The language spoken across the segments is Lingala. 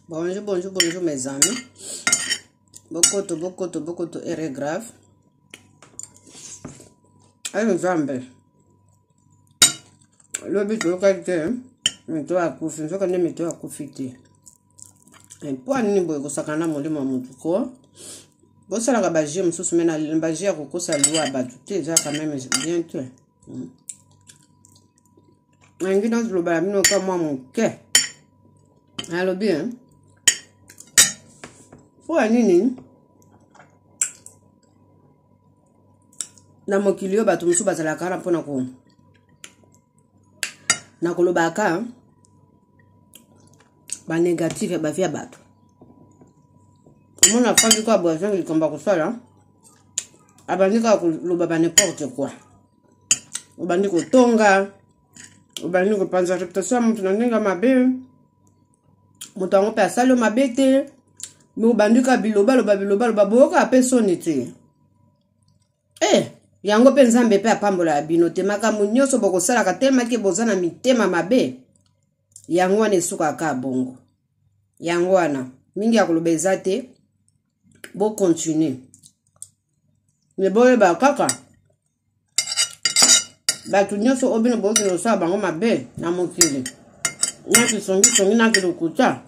Bonjour, bonjour, bonjour mes amis. Bokoto, bokoto, bokoto, erreur grave. Ayo Nzambe. Lobi toyokaki te mito akufi, nzoka nde mito akufi te. Mpo nini boye kosakana na molimo ya motu ko? Bosalaka ba jeu mosusu me na ba jeu ya kokosa liwa ya bato te, eza quand même bien te. Nalingi nazoloba na bino ka mwa moke. Nalobi mpo ya nini na mokili oyo bato mosusu bazalaka wana mpona ko na kolobaka banégative ya bavie ya bato. Omona afandi kaka boye, azangi likambo ya kosala, abandi kaka koloba ba n'importe quoi, obandi kotonga, obandi kopanza réputation ya moto na ndenge ya mabe. Moto yango mpe asali yo mabe te, me obandi kaka bilobaloba bilobaloba, boyokaka mpe soni te. Yango mpe Nzambe mpe apambola ya bino te. Makambo nyonso bokosalaka telemaki boza na mitema mabe, yango wana esukaka bongo. Yango wana mingi ya koloba eza te, bokontinue me boyeba kaka bato nyonso oyo bino bokende kosala bango mabe na mokili na kisongisongi na kilokuta,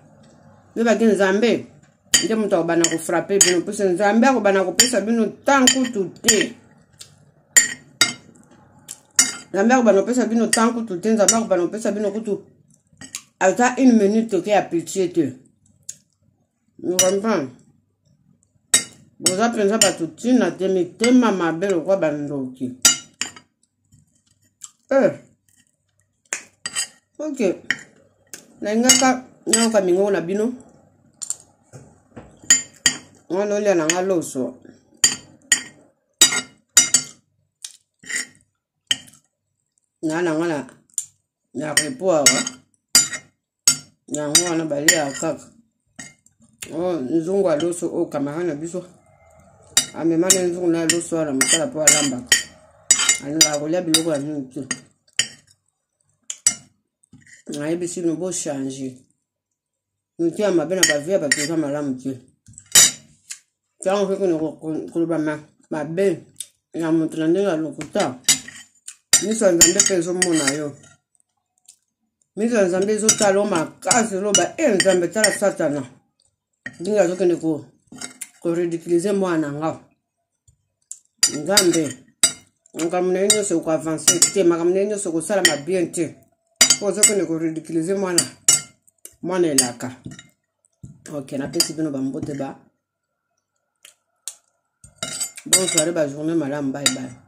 boyebaki Nzambe nde moto akobanda kofrape bino, mpese Nzambe akobanda kopesa bino tankutu te. Nzambe akobanda kopesa bino tankutu te. Nzambe akobanda kopesa bino kutu ata une minute ke ya pitié te. Comprendre, boza mpenza bato ntina te, mitema mabe lokwa bandoki. Ok, nalingaka nayoka mingongo na bino. Wana olia na nga loso na nga na repos awa, yango wana baliaka kaka oyo nzungu ya loso. Oyo camarade na biso amema na nzungu na loso wana mosala mpo alambaka, alingaka kolia biloko ya nini te. Nayebisi bino, bochange moto ya mabe na bavie ya bato eza malamu te. Ntango okoki koloba mabe ya moto na ndenge ya lokuta, miso ya Nzambe mpe ezomona yo. Miso ya Nzambe ezotala yo makasi, eloba e Nzambe, tala Satana ndenge azokende koridiculize mwana nga. Nzambe, makambo na ye nyonso ekoavance te, makambo na ye nyonso ekosalama bien te, mpo ozokende koridiculize mwana elaka. Ok, napesi bino bambote, ba bonne soirée, ba journée malamu, bye bye.